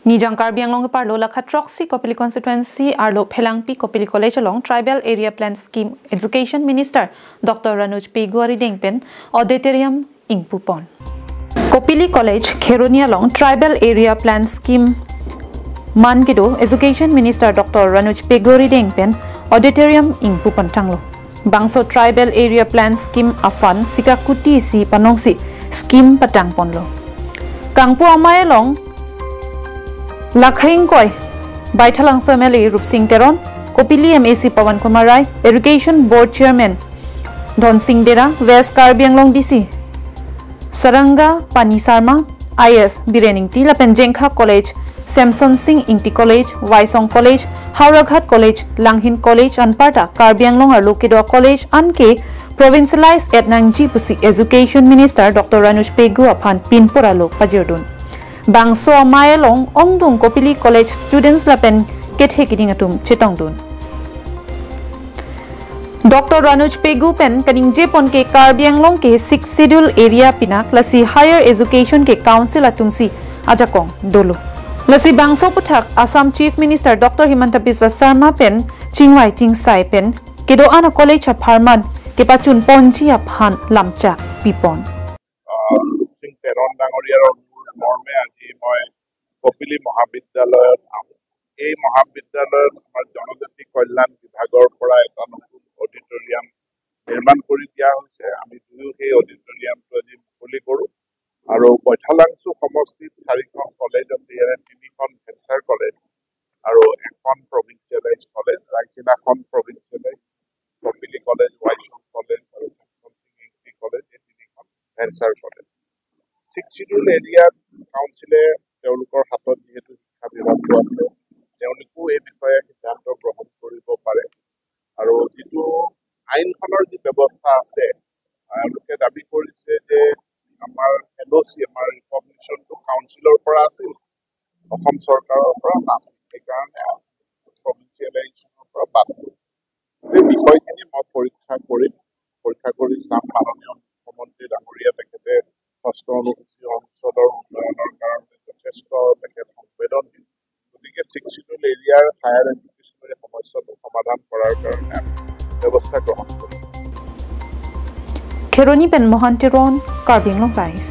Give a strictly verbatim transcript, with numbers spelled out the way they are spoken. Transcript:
Nijang Karbi Anglong keparlo lakha throksi Kopili constituency arlo Phelangpi Kopili College along Tribal Area Plan Scheme Education Minister Doctor Ranoj Pegu arideng pen auditorium ingpupon. Kopili College Kheroni along Tribal Area Plan Scheme man kedo Education Minister Doctor Ranoj Pegu arideng pen auditorium ingpupon tanglo. Bangso Tribal Area Plan Scheme a-fund sika kuti isi panongsi scheme patangponlo. Kangpu amei along lakha ingkoi Baithalangso M L A Rupsing Teron, Kopili M A C Pawan Kumar Rai, Irrigation Board Chairman Dhonsing Dera, West Karbi Anglong D C Saranga Pani Sarma, I A S Biren Ingti lapen Jengkha College, Semson Sing Ingti College, Waisong College, Howraghat College, Langhin College anparta Karbi Anglong arlo kedo college anke provincialize et nangji pusi Education Minister Doctor Ranoj Pegu aphan pinpur alo pajirdun. Bangso amei along ongdung Kopili College students lapen kethe kiding atum chetongdun. Doctor Ranoj Pegu pen kaningjepon ke Karbi Anglong ke Sixth Schedule area pinak lasi higher education ke council atumsi ajakong dolo. Lasi bangso aphuthak Assam Chief Minister Doctor Himanta Biswa Sarma pen chingvai chingsai pen kedo-an a-college apharman kepachunponji aphan lamchak pipon. আহ, সিং তেৰণ ডাঙৰীয়াৰ অনুৰোধ মৰ্মে আজি মই কপিলী মহাবিদ্যালয়ত আহোঁ। এই মহাবিদ্যালয়ত আমাৰ জনজাতি কল্যাণ বিভাগৰ পৰা এটা নতুন অডিটৰিয়াম নিৰ্মাণ কৰি দিয়া হৈছে। আমি দুয়ো সেই অডিটৰিয়ামটো আজি মুকলি কৰোঁ। আৰু বৈঠালাংচু সমষ্টিত চাৰিখন কলেজ আছে, ইয়াৰে তিনিখন ভেঞ্চাৰ কলেজ আৰু এখন প্ৰভিন্সিয়েলাইজ কলেজ, ৰাইচিনাখন প্ৰভিন্সিয়েলাইজ, কপিলী কলেজ, ৱাইচং কলেজ আৰু ছেমছন সিং ইংতি কলেজ, এই তিনিখন ভেঞ্চাৰ কলেজ। ছিক্স শ্বিডিউল এৰিয়াত কাউন্সিলে তেওঁলোকৰ হাতত যিহেতু শিক্ষা বিভাগটো আছে, তেওঁলোকেও এই বিষয়ে সিদ্ধান্ত গ্ৰহণ কৰিব পাৰে। আৰু যিটো আইনখনৰ যি ব্যৱস্থা আছে, তেওঁলোকে দাবী কৰিছে যে আমাৰ এন অ' চি, আমাৰ ৰিকগনিশ্যনটো কাউন্সিলৰ পৰা আছিল, অসম চৰকাৰৰ পৰা নাছিল, সেইকাৰণে প্ৰভিন্সিয়েলাইজেশ্যনৰ পৰা বাদ পৰে। এই বিষয়খিনি মই পৰীক্ষা কৰিম, পৰীক্ষা কৰি চাম। মাননীয় মুখ্যমন্ত্ৰী ডাঙৰীয়া তেখেতে ষষ্ঠ অনুসূচী অঞ্চলৰ উন্নয়নৰ কাৰণে যথেষ্ট তেখেত সংবেদনশীল। গতিকে ছিক্স শ্বিডিউল এৰিয়াৰ হায়াৰ এডুকেশ্যনৰ এই সমস্যাটো সমাধান কৰাৰ কাৰণে আমি ব্যৱস্থা গ্ৰহণ কৰিম। Kheroni pen Mohan Teron, Karbi Anglong Live.